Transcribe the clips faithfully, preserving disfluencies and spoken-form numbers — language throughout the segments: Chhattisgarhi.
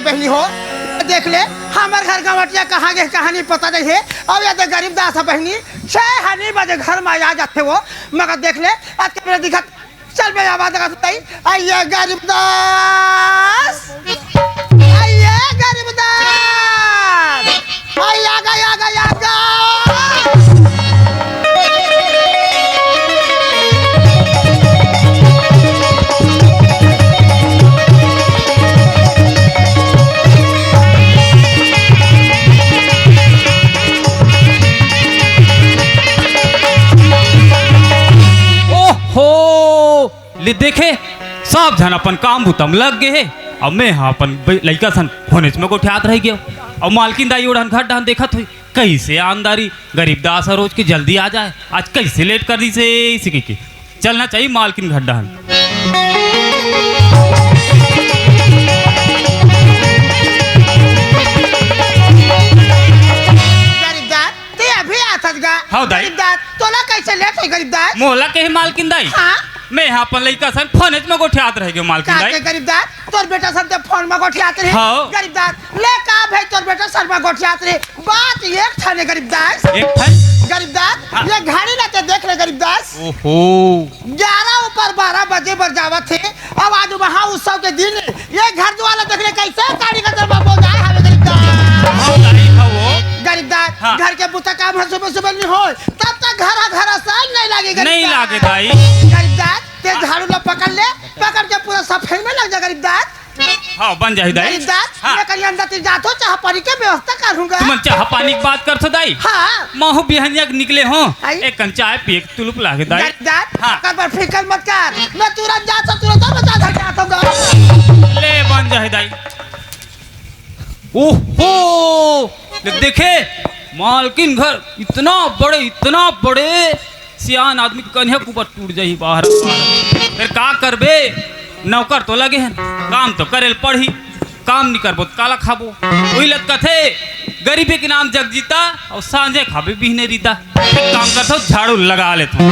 बहिनी हो, देख ले, हमर घर गंवटिया कहाँ गे, कहाँ नहीं पता नहीं हे। अब ये तो गरीब दास ह बहिनी, छह हनी बजे घर में आ जाथे वो, मगर देख ले, आज के बेरा दिखत, चल बे आवाज लगा सुनाई, आइए गरीब दास, आइए गरीब दास, आई आ गया, आ गया, आ गया। ओहो, ले देखे, सब झन अपन काम बुता म लग गे हे, अउ मैं ह अपन ब-, लइका सन फोनेच म गोठियात रह गेव। अउ मालकिन दाई ओढ़न घर डहन देखत होई, कइसे आंधारी, गरीब दास ह रोज के जल्दी आ जाए, आज कइसे लेट कर दिस हे, इसे कहिके चलना चाहिए मालकिन घर डहन। गरीब दास, ते अभी आथस गा? हव दाई। गरीब दास, तोला कइसे लेट होई गरीब दास? मोला कहे मालकिन दाई? हाँ। मैं ह अपन लइका सन फोनेच म गोठियात रह गेव मालकिन का दाई। के गरीब दास, तोर बेटा सन ते फोन म गोठियात रहे? हव। गरीब दास, ले का भाई तोर बेटा सन म गोठियात रहे? बात एक ठन हे गरीब दास। एक ठन? गरीब दास, हाँ। ये घड़ी ला ते देख ले गरीब दास। ओहो। ग्यारह ऊपर बारह बजे बर जावत हे। अब आज महाउत्सव के दिन, ये घर दुआर ला देख ले कइसे काड़ी का दरबा बोझाए हवे गरीब दास। हव दाई, हव वो। गरीब दास, हाँ। घर के बुता काम ह सुबह सुबह नहीं होय, तब तक घर ह घर असन नहीं लागे गरीब नहीं दास। लागे दाई। गरीब दास, ते झाड़ू ला पकड़ ले, पकड़ के पूरा सफाई में लग जा गरीब दास। हाँ, बन जाही दाई। गरीब दास, हाँ। मैं कहीं अंदर तिर जात हो, चाह पानी के व्यवस्था करूंगा। तुमन चाह पानी के बात करथो दाई? हाँ। महू बिहनिया के निकले हो, आई। एक कन चाय पिए के तुलुप लागे दाई। गरीब दास, हाँ। ओकर बर फिकर मत कर, मैं तुरंत जात हो, तुरंत मैं चाह धर के आत हूँ। ले बन जाही दाई। ओहो, ले देखे, मालकिन घर इतना बड़े, इतना बड़े, सियान आदमी के कनिहा के ऊपर टूट जाही बाहर। फिर का करबे? नौकर तो लगे हैं, काम तो करे ल पड़ही, काम नहीं करबो तो काला खाबो? वही लत कथे, गरीबी के नाम जग जीता, अउ सांझे खाबे बिहने रीता। एक काम करथो, झाड़ू लगा लेथो।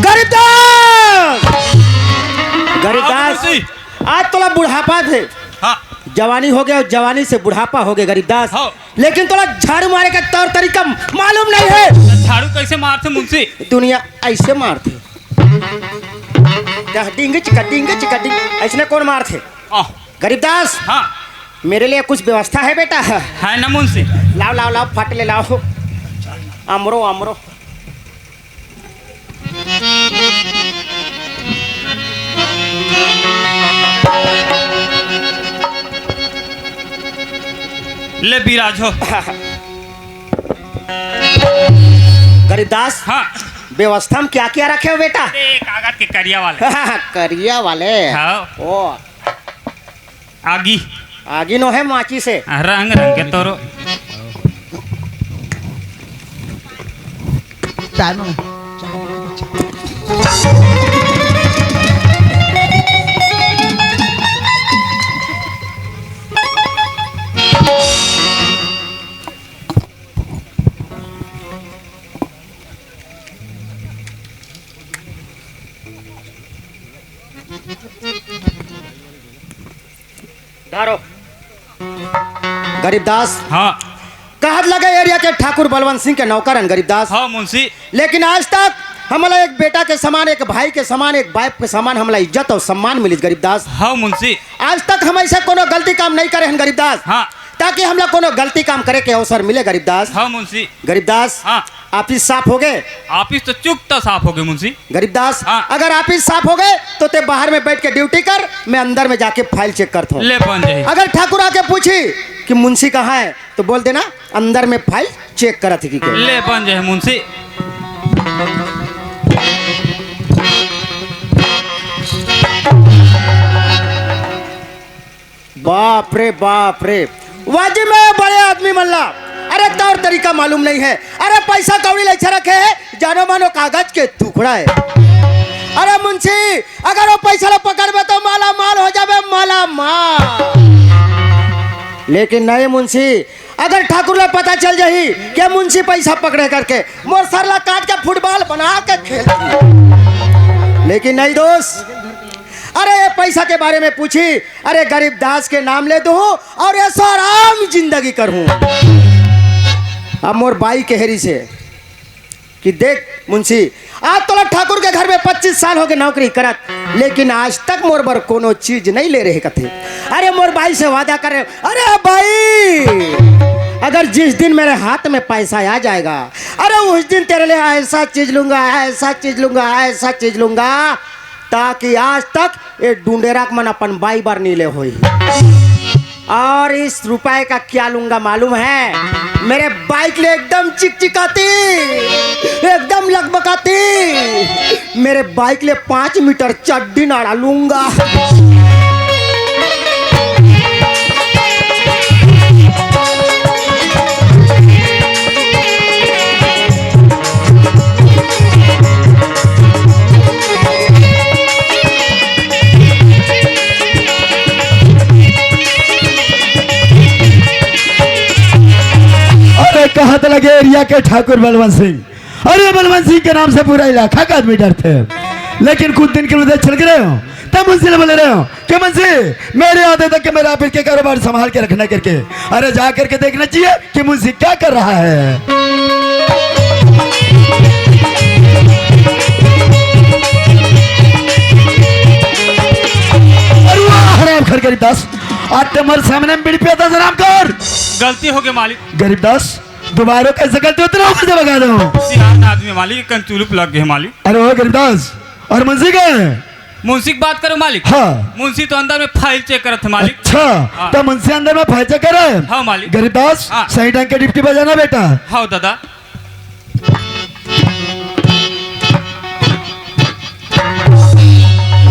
गरीबदास, गरीबदास, हाँ, मुंशी। आज तोला बुढ़ापा थे। हाँ। जवानी हो गया और जवानी से बुढ़ापा हो गया गरीबदास। हाँ। लेकिन तोला झाड़ू मारे का तौर तरीका मालूम नहीं है। झाड़ू कैसे मारथे मुंशी? दुनिया ऐसे मारथे। डह डिंग चिका डिंग चिका डिंग, ऐसने कौन मारथे? आह। गरीबदास, हाँ। मेरे लिए कुछ व्यवस्था है बेटा? है ना मुंशी? लाओ, लाओ, लाओ, फट ले लाओ। अमरो, अमरो। ले बिराज हो। गरीबदास, हाँ। व्यवस्था में क्या क्या रखे हो बेटा? अरे, कागज के करिया वाले। करिया वाले? हाँ। ओ। आगी। आगी नो है, माचिस हे। रंग रंग के तोरो। चाय मंगा। धारो। गरीबदास। हाँ। कहत लगे एरिया के ठाकुर बलवंत सिंह के नौकर हन गरीबदास। हाँ मुंशी। लेकिन आज तक हमला एक बेटा के समान, एक भाई के समान, एक बाप के समान हमला इज्जत और सम्मान मिलिस गरीबदास। हाँ मुंशी। आज तक हम ऐसा कोनो गलती काम नहीं करे हन गरीबदास। हाँ। ताकि हमला कोनो गलती काम करे के अवसर मिले गरीबदास। हाँ मुंशी। गरीबदास, हाँ। ऑफिस साफ हो गए? ऑफिस तो चुकता साफ हो गए मुंशी। गरीबदास, हाँ। अगर ऑफिस साफ हो गए तो ते बाहर में बैठ के ड्यूटी कर, मैं अंदर में जाके फाइल चेक करता हूँ। ले बन जाए। अगर ठाकुर आके पूछी कि मुंशी कहाँ है, तो बोल देना अंदर में फाइल चेक करत ही की। ले बन जाए मुंशी। बाप रे बाप रे, वाजी में बड़े आदमी मन ला अरे तौर तरीका मालूम नहीं है। अरे पैसा कौड़ी लइछा रखे है, जानो मानो कागज के टुकड़ा है। अरे मुंशी, अगर वो पैसा ला पकड़बे तो माला माल हो जाबे, माला माल। लेकिन नहीं मुंशी, अगर ठाकुर ला पता चल जाही कि मुंशी पैसा पकड़े करके, मोर सर ला काट के फुटबॉल बना के खेल दी। लेकिन नहीं दोस्त, अरे ये पैसा के बारे में पूछी, अरे गरीब दास के नाम ले दूं और ऐसा आराम जिंदगी करूं। अब मोर बाई कह रही से कि देख मुंशी, आज तोला ठाकुर के घर में पच्चीस साल हो गए नौकरी करत, लेकिन आज तक मोर बर कोनो चीज नहीं ले रहे कथे। अरे मोर बाई से वादा कर रहे, अरे बाई, अगर जिस दिन मेरे हाथ में पैसा आ जाएगा, अरे उस दिन तेरे लिए ऐसा चीज लूंगा, ऐसा चीज लूंगा, ऐसा चीज लूंगा, ताकि आज तक ये डुंडेरा के मन अपन बाई बर नी ले होई। और इस रुपए का क्या लूंगा मालूम है? मेरे बाइक ले एकदम चिकचिकाती, एकदम लगबकाती, मेरे बाइक ले पाँच मीटर चड्डी नाड़ा लूंगा। अरे कहत लगे एरिया के ठाकुर बलवंत सिंह, अरे बलवंत सिंह के नाम से पूरा इलाका का आदमी डरते हैं। लेकिन कुछ दिन के लिए चल रहे हो, तब मुंशी ने बोले रहे हो कि मुंशी, मेरे आते तक के मेरा ऑफिस के कारोबार संभाल के रखना करके, अरे जा करके देखना चाहिए कि मुंशी क्या कर रहा है। अरे वाह, हराम खर गरीब दास, आज तुम्हारे सामने में बीड़ी पिया था, हराम कर। गलती हो गई मालिक। गरीब दास, दोबारा कैसे गलती होती ना, उसे बगा दो। सियान आदमी मालिक, कंचुलुप लग गए मालिक। अरे वाह गरीब दास, और मुंशी गए? मुंशी की बात करो मालिक। हाँ। मुंशी तो अंदर में फाइल चेक करत है मालिक। अच्छा, हाँ। तो मुंशी अंदर में फाइल चेक करे? हाँ मालिक। गरीब दास, हाँ। सही ढंग के ड्यूटी बजाना बेटा। हाँ दादा।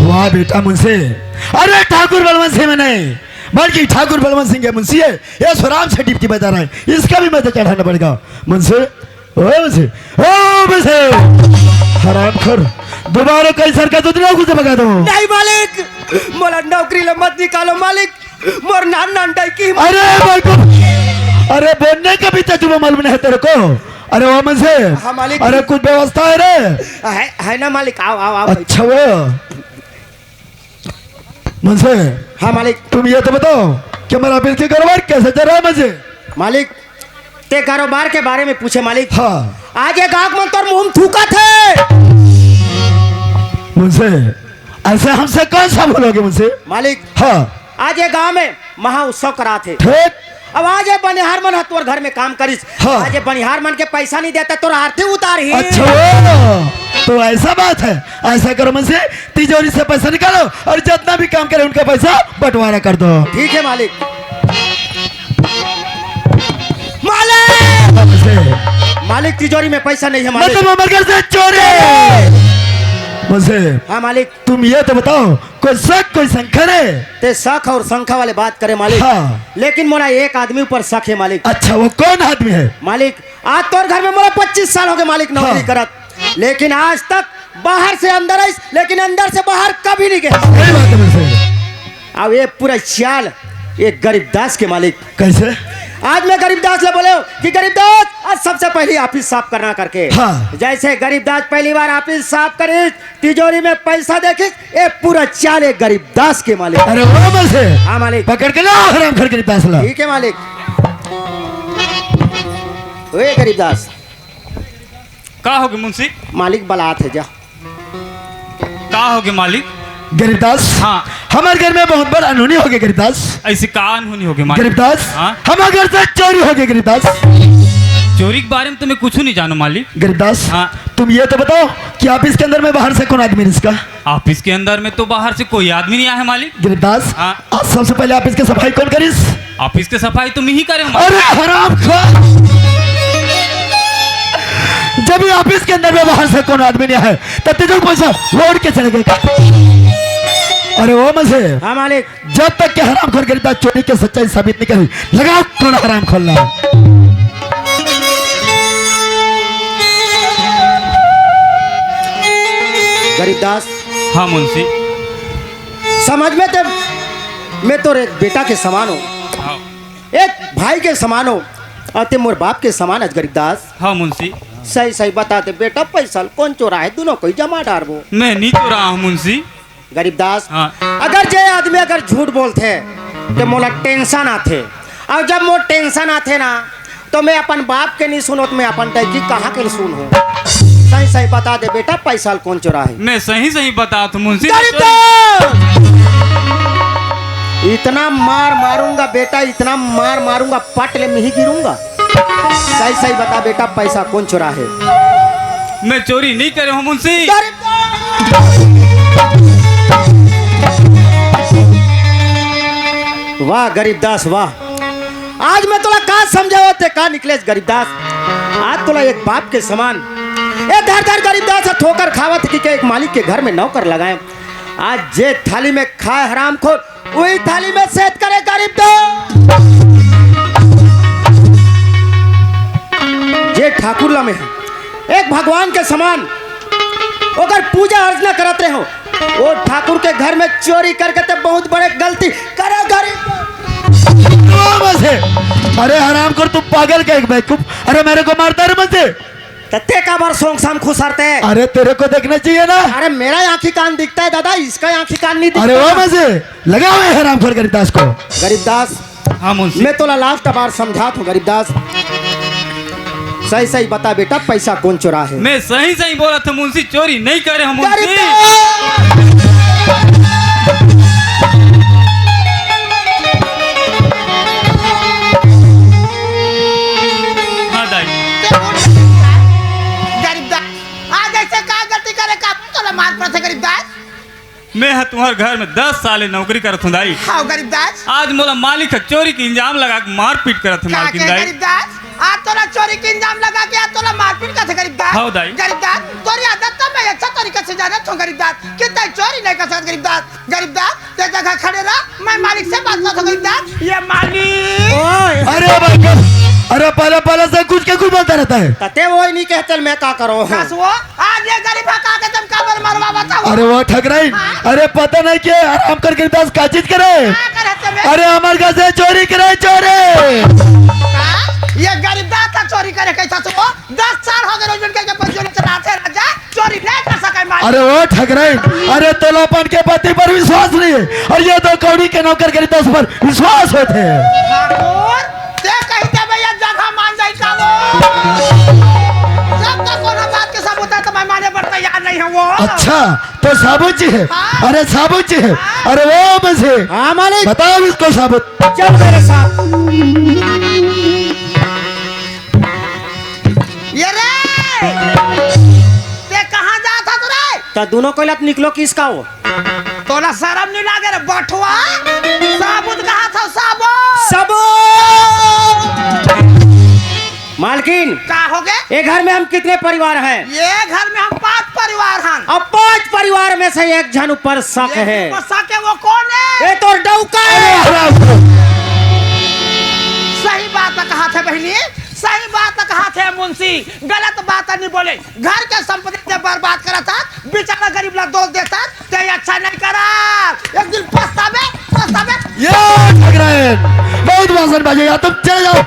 वाह बेटा मुंशी, अरे ठाकुर बलवंत सिंह में नहीं, बल्कि ठाकुर बलवंत सिंह के मुंशी है, ये स्वराम से ड्यूटी बजा रहा है, इसका भी मैं तो चढ़ाना पड़ेगा। मुंशी, ओ मुंशी, ओ मुंशी, हरामखोर, दोबारा कहीं सर का दूध ना घुसे भगा दो। नहीं मालिक, मोला नौकरी ले मत निकालो मालिक, मोर नान नान डाई की। अरे भाई को, अरे बोलने का भी तजुर्बा मालूम नहीं है तेरे को। अरे वो मुंशी, हाँ मालिक। अरे कुछ व्यवस्था है रे? है, है ना मालिक, आओ, आओ, आओ। अच्छा वो मुंशी, हाँ मालिक। तुम ये तो बताओ कि हमारा बिल के कारोबार कैसे चल रहा है मुंशी? मालिक, ते कारोबार के बारे में पूछे मालिक। हाँ। आज ये गाहक मन तोर मुंह में थूकत है। मुंशी, ऐसे हमसे कौन सा भूल होगी मुंशी? मालिक, हाँ। आज ये गांव में महा उत्सव करात हे। ठीक। अब आज ये बनिहार मन ह तोर घर में काम करिस। हाँ। आज ये बनिहार मन के पैसा नहीं देता, तोर आरती उतार ही। अच्छा, वो तो ऐसा बात है। ऐसा करो मुंशी, तिजोरी से पैसा निकालो और जितना भी काम करे उनका पैसा बंटवारा कर दो। ठीक है मालिक। मालिक! मुंशी। मालिक, तिजोरी में पैसा नहीं है मालिक। मतलब हमारे घर से चोरी। मुंशी। हाँ मालिक। तुम ये तो बताओ, कोई शक, कोई शंका है? ते शक और शंका वाले बात करे मालिक। हाँ। लेकिन मोला एक आदमी ऊपर शक है मालिक। अच्छा, वो कौन आदमी है? मालिक, आज तोर घर में मोला पच्चीस साल हो गए मालिक नौकरी हाँ। करत, लेकिन आज तक बाहर से अंदर आइस, लेकिन अंदर से बाहर कभी नहीं गए। सही बात है, बिल्कुल। अब ये पूरा चाल ये गरीब दास के मालिक। कैसे? आज मैं गरीब दास ले बोले हूँ कि गरीब दास, आज सबसे पहले ऑफिस साफ करना करके। हाँ। जैसे गरीब दास पहली बार ऑफिस साफ करे, तिजोरी में पैसा देखिस, ये पूरा चाल ये गरीब दास के मालिक। अरे वो में से हाँ मालिक। पकड़ के ला हराम घर गरीब दास ला। ठीक है मालिक। ओए गरीब दास। का हो गए मुंशी? मालिक बलात है जा। का हो गए मालिक? गरीब दास। हाँ। हमारे घर में बहुत बड़ा अनहोनी हो गया गरीब दास। ऐसी का अनहोनी हो गई मालिक? गरीब दास। हाँ। हमारे घर से चोरी हो गई गरीब दास। चोरी के बारे में तो मैं कुछ नहीं जानू मालिक। गरीब दास। हाँ। तुम ये तो बताओ कि ऑफिस के अंदर में बाहर से कौन आदमी है इसका? ऑफिस के अंदर में तो बाहर से कोई आदमी नहीं आया है मालिक। गरीब दास। हाँ। आज सबसे पहले ऑफिस की सफाई कौन करिस? ऑफिस की सफाई तुम ही करे हो मालिक। अरे हराम खा। जब ये ऑफिस के अंदर में बाहर से कौन आदमी नहीं आया है, तब तेजो पैसा लौट के चले गए। अरे वो में से हाँ मालिक। जब तक के हरामखोर गरीब दास चोरी के सच्चाई साबित नहीं करी, लगाओ कौन हराम खोलना। गरीबदास। हाँ मुंशी। समझ में ते, मैं तोर एक बेटा के समान हूँ, हाँ। एक भाई के समान हूँ, अउ ते मोर बाप के समान हस गरीबदास। हाँ मुंशी। सही सही बता दे बेटा, पैसा ल कोन चोराहे, दूनों कोई जमा डारबो। मैं नी चोराहा हूँ मुंशी। गरीबदास, हाँ। अगर जे आदमी अगर झूठ बोलथे, त मोला tension आथे, अउ जब मोर tension आथे ना, त मैं अपन बाप के नी सुनों, त मैं अपन दाई के कहाँ के सुनहूँ? सही सही बता दे बेटा, पैसा ल कोन चोराहे? मैं सही सही बतात हूँ मुंशी। गरीबदास! इतना मार मारूंगा बेटा, इतना मार मारूंगा, पट ले मिही गिरूंगा। सही सही बता बेटा, पैसा कोन चोराहे? मैं चोरी नी करे हूँ मुंशी। गरीबदास! वाह गरीबदास वाह, आज मैं तोला का समझावत हे, का निकलेस गरीबदास। आज तोला एक बाप के समान, ए धर धर गरीबदास, ठोकर खावत कि के एक मालिक के घर में नौकर लगाए। आज जे थाली में खाए हरामखोर, वही थाली में सेध करे गरीबदास। जे ठाकुर ला में हे, एक भगवान के समान ओकर पूजा अर्चना करत रहे हो, वो ठाकुर के घर में चोरी करके ते बहुत बड़े गलती करे गरीब। अरे हरामखोर, तू पागल का एक बेवकूफ? अरे मेरे को मारता रे मुझे। त ते काबर सोंग साम खुसरते? अरे तेरे को देखना चाहिए ना। अरे मेरा आंखी कान दिखता है दादा, इसका आंखी कान नहीं दिखता। अरे वो मजे लगा हुआ है हरामखोर गरीबदास को। गरीबदास, हाँ मुंशी। मैं तोला last बार समझात हूँ गरीबदास, सही सही बता बेटा, पैसा कोन चोराहे? मैं सही सही बोलत हूँ मुंशी, चोरी नहीं करे हूँ मुंशी। गरीबदास! हाँ दाई। गरीबदास, आज ऐसे का गलती करे का तोला मार पड़थे गरीबदास? मैं ह तुम्हार घर में दस साल ले नौकरी करत हूँ दाई। हाँ गरीबदास। आज मोला मालिक ह चोरी के इंजाम लगा के मारपीट करत हे का मालकिन के दाई। गरीबदास, आज तोला चोरी के इंजाम लगा के आज तोला मारपीट करत हे गरीबदास। हाँ दाई। गरीबदास, तोरी आदत तो मैं अच्छा तरीके से जानत हूँ गरीबदास, कि तै चोरी नहीं कर सकत गरीबदास। गरीबदास, ते जगह खड़े रह, मैं मालिक से बात करत हूँ गरीबदास। ये मालिक। ओए। अरे भाई, अरे पहले पहले से कुछ के कुछ बोलता रहता है। त ते वही नहीं कहते, मैं का करो? बस वो आज ये गरीब ह का के तुम काबर मरवा बताओ? अरे वो ठगराइन, हाँ? अरे पता नहीं के हरामखोर गरीबदास का चीज करे। का करत हे बे? अरे हमर घर से चोरी करे, चोरी। का? ये गरीबदास ह चोरी करे कैसा सो? दस साल हो गए रोज उनके के पंजोरी चलाते राजा, चोरी नहीं कर सके मालिक। अरे वो ठगराइन, अरे तोला अपन के पति पर विश्वास नहीं है और ये दो कौड़ी के नौकर गरीबदास पर विश्वास होथे। ठाकुर, ते कही दे भैया, जगह मान जाई का वो? जब तक कोनो बात के सबूत है, तो मैं माने बर तैयार नहीं हूँ वो। अच्छा, तो साबुत जी है? हाँ। अरे साबुत जी है? हाँ। अरे वो मुंशी, हाँ, मालिक। बताओ इसको साबुत। चल मेरे साथ। ये रे, ते कहाँ जात हस रे? त दूनों कोई लत निकलो किसका हो? तोला शरम नहीं लागे रे बठवा? साबुत कहा था, साबुत? सबूत! मालकिन, का हो गए? ये घर में हम कितने परिवार हैं? ये घर में हम पांच परिवार हैं। अब पांच परिवार में से एक झन ऊपर शक ये है। ऊपर शक है, वो कौन है? ये तो डौका है। अरे हराम। सही बात कहा था बहनी, सही बात कहा था मुंशी, गलत बात नहीं बोले। घर के संपत्ति ते बर्बाद करत हस, बेचारा गरीब ला दोष देत हस, ते अच्छा नहीं करा। एक दिन पछताबे, पछताबे। ये ठगराइन, बहुत भाषण बाजे यार, तुम चले जाओ।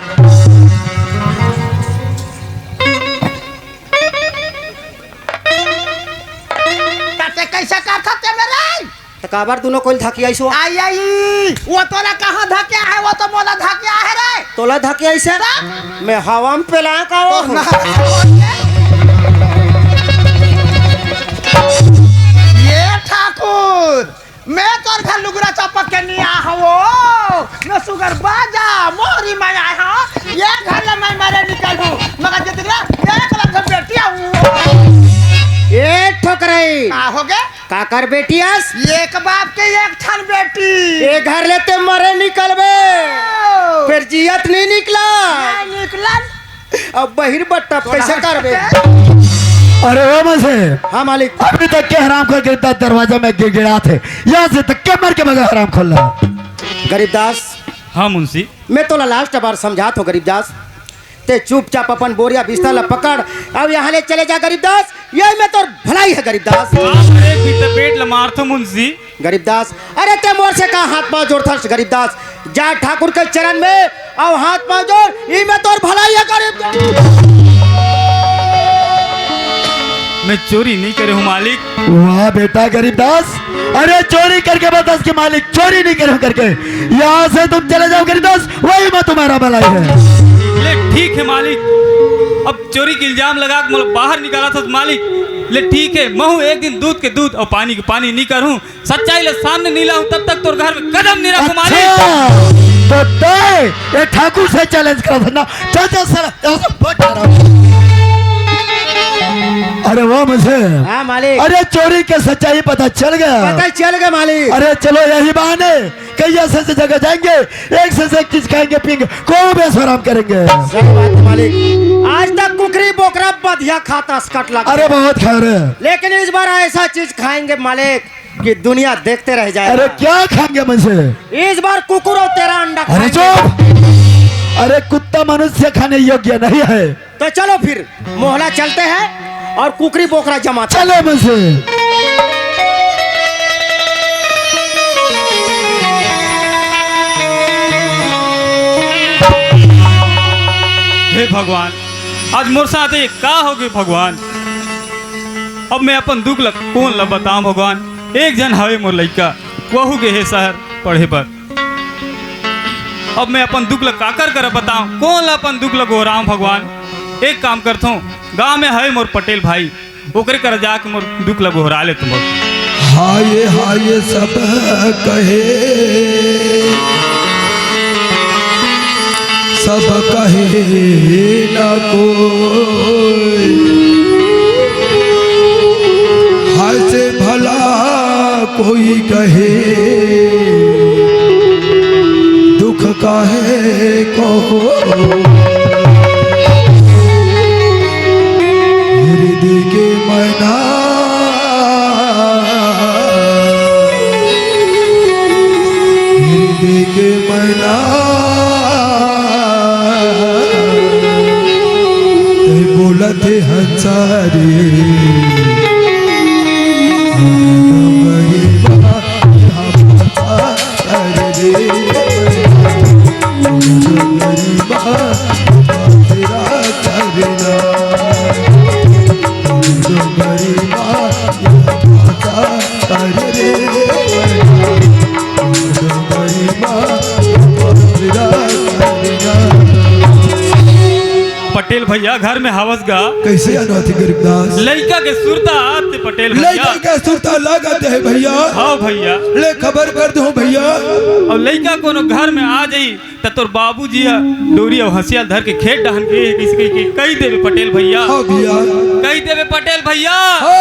ते कैसे करत हस ते मेरे? त काबर दूनों कोई धकियाइस हो? आई, आई, वो तोला कहाँ धकिया है, वो तो मोला धकिया है रे। तोला धकियाइस है? त? मैं हवा में पेला का वो? तो ना। ये ठाकुर, मैं तोर घर लुगरा चपक के नहीं आ हूँ, मैं सुगर बाजा मोरी में आया हूँ। ये घर ले मैं मरे निकल हूँ, मगर जितना एक लाख बेटी हूँ। ए ठोकरई, का हो गए? काकर बेटी अस? एक बाप के एक ठन बेटी। ए घर ले ते मरे निकलबे, ओ। फिर जियत नहीं निकला। नहीं निकलन। अब बहिर बट्टा कैसे करबे? अरे ओ मुंशी। हाँ मालिक। अभी तक के हरामखोर गिरता दरवाजा में गिड़गिड़ात है, यहाँ से तक के मर के मगर हराम खोल रहा। गरीबदास। हाँ मुंशी। मैं तोला last बार समझात हूँ गरीबदास, ते चुपचाप अपन बोरिया बिस्तर ला पकड़, अब यहाँ ले चले जा गरीबदास, यही में तोर भलाई है गरीबदास। आप एक भी तपेट ला मारथो मुंशी। गरीबदास, अरे ते मोर से का हाथ पाँव जोड़थस गरीबदास, जा ठाकुर के चरण में अउ हाथ पाँव जोड़, ई में तोर भलाई है गरीबदास। मैं चोरी नहीं करे हूँ मालिक। वाह बेटा गरीबदास, अरे चोरी करके बतास कि मालिक चोरी नहीं करे हूँ करके। यहाँ से तुम चले जाओ गरीबदास, वही में तुम्हारा भलाई है। ले ठीक है मालिक, अब चोरी के इल्जाम लगा के मोला बाहर निकालथस मालिक। ले ठीक है, महूँ एक दिन दूध के दूध अउ पानी के पानी नहीं करहूँ, सच्चाई ला सामने नहीं लाऊँ तब तक तोर घर में कदम नहीं रखूँ मालिक। अच्छा, तो तय ये ठाकुर से चैलेंज करत हस ना? चल चल साला, यहाँ से भाग जा रहा हूँ। अरे वाह मुझे, हाँ मालिक। अरे चोरी के सच्चाई पता चल गया। पता चल गया मालिक। अरे चलो यही बहाने कहीं ऐसे ऐसे जगह जाएंगे, एक से एक चीज खाएंगे पिएंगे, खूब ऐश आराम करेंगे। सही बात है मालिक, आज तक कुकरी बोकरा बधिया खाता सकट लग अरे बहुत खा रहे। लेकिन इस बार ऐसा चीज खाएंगे मालिक कि दुनिया देखते रह जाए। अरे क्या खाएंगे मुझे? इस बार कुकुर और तेरा अंडा अरे खाएंगे। चुप, अरे कुत्ता मनुष्य खाने योग्य नहीं है। तो चलो फिर मोहला चलते हैं और कुकरी बोकरा जमाते हैं। चले मुझे। हे भगवान, आज मोर साथ ये का हो गए भगवान? अब मैं अपन दुख ला कोन ला बताऊं भगवान? एक झन हवे मोर लइका, वहू गे हे शहर पढ़े बर। अब मैं अपन दुख ला काकर करा बताऊं, कोन ला अपन दुख ला गोहराऊं भगवान? एक काम करथों, गांव में हवे मोर पटेल भाई, ओकरे करा जाके मोर दुख ला गोहरा लेथों। हाय हाय सब कहे, सब कहे ना कोई, हाय से भला कोई कहे, दुख काहे कहो। हृदय के मैना, हृदय के मैना, तै बोलत हंसा रे। पटेल भैया घर में हवस गा। कैसे अनोथी गरीबदास? लइका के सुरता आत पटेल भैया। लइका के सुरता लागत है भैया। हाँ भैया। ले खबर कर दो भैया। अउ लइका कोनो घर में आ जाई त तोर बाबूजी ह डोरी अउ हंसिया धर के खेत डहन के कहि देबे पटेल भैया। हाँ भैया। कहि देबे पटेल भैया। हाँ।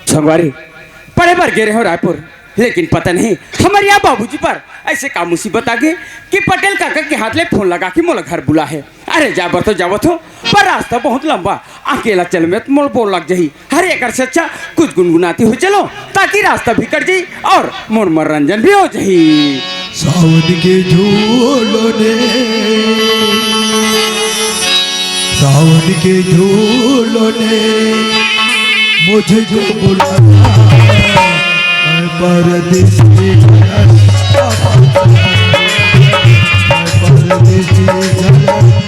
संगवारी, पढ़े बर गे रहे हो रायपुर, लेकिन पता नहीं हमर या बाबूजी पर ऐसे का मुसीबत आ गे कि पटेल काका के हाथ ले फोन लगा के मोला घर बुला हे। अरे जाबर तो जावत हो, पर रास्ता बहुत लंबा, अकेला चल में तो मोर बोर लग जाही। हर एकर से अच्छा कुछ गुनगुनाती हुई चलो, ताकि रास्ता भी कट जाही अउ मोर मनोरंजन भी हो जाही। सावन के झूलों ने, सावन के झूलों ने मुझे जो बुलाया, मैं परदेसी झलक, मैं परदेसी झलक